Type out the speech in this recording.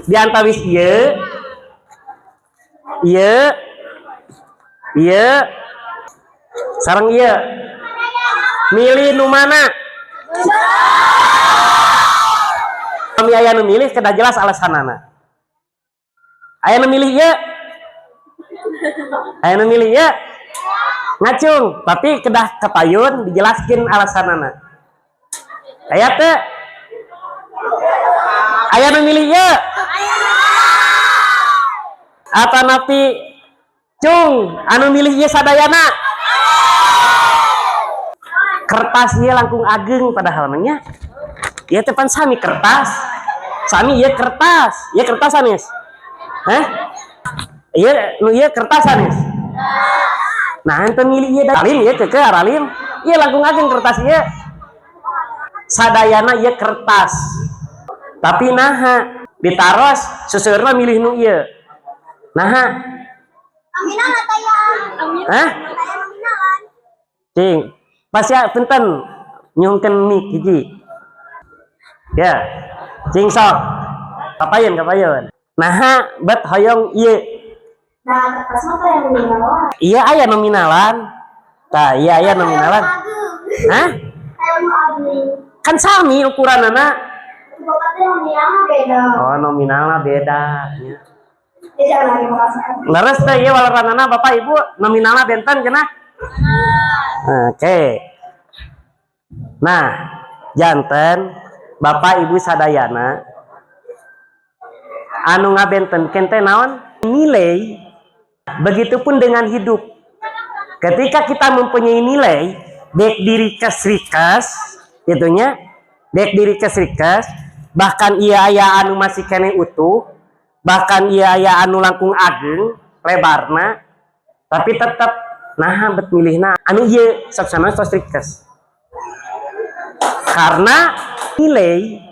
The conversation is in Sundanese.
Di antawis ieu, ieu, ieu, sareng ieu. Milih nu mana? Kami aya nu milih, kedah jelas alasanana. Aya nu milih ieu? Aya nu milih ieu? Ngacung, tapi kedah kapayun dijelaskan alasanana. Aya teu? Aya nu milih ieu? Atanapi cung anu milih ieu sadayana? Kertas ieu langkung ageng padahal mah nya. Ieu teh pan sami kertas. Sami ieu kertas. Ieu kertas sanes? Hah? Ieu nu ieu kertas sanes? Nah, ente milih ieu alim ieu keke aralim. Ieu langkung ageng kertas ieu. Sadayana ieu kertas. Tapi naha ditaros seseueurna milih nu ieu. Naha? Nominalan taya. Hah? Taya nominalan. Cing, pas ya punten nyungkeun mic hiji. Ya. Cing sok. Kapayun, kapayun. Naha bet hoyong ieu? Nah, kertas mah taya nominalan. Iya, aya nominalan. Tah, iya aya nominalan. Agung. Hah? Taya nu agung. Kan sami ukuranana. Bapak teh nominalna beda. Oh, nominalna beda. Ya. Beda lagi perasaan. Leres teh ieu waleranana, Bapak Ibu, nominalna benten cenah. Oke. Nah, janten Bapak Ibu sadayana anu ngabentenkeun teh naon? Nilai. Begitupun dengan hidup. Ketika kita mempunyai nilai, dek dirikes-rikes, itunya, dek dirikes-rikes, bahkan iya aya anu masih keneh utuh, bahkan iya aya anu langkung ageng, lebarna, tapi tetap nah bet milihna anu ieu sok sana tos rikes. Karena nilai.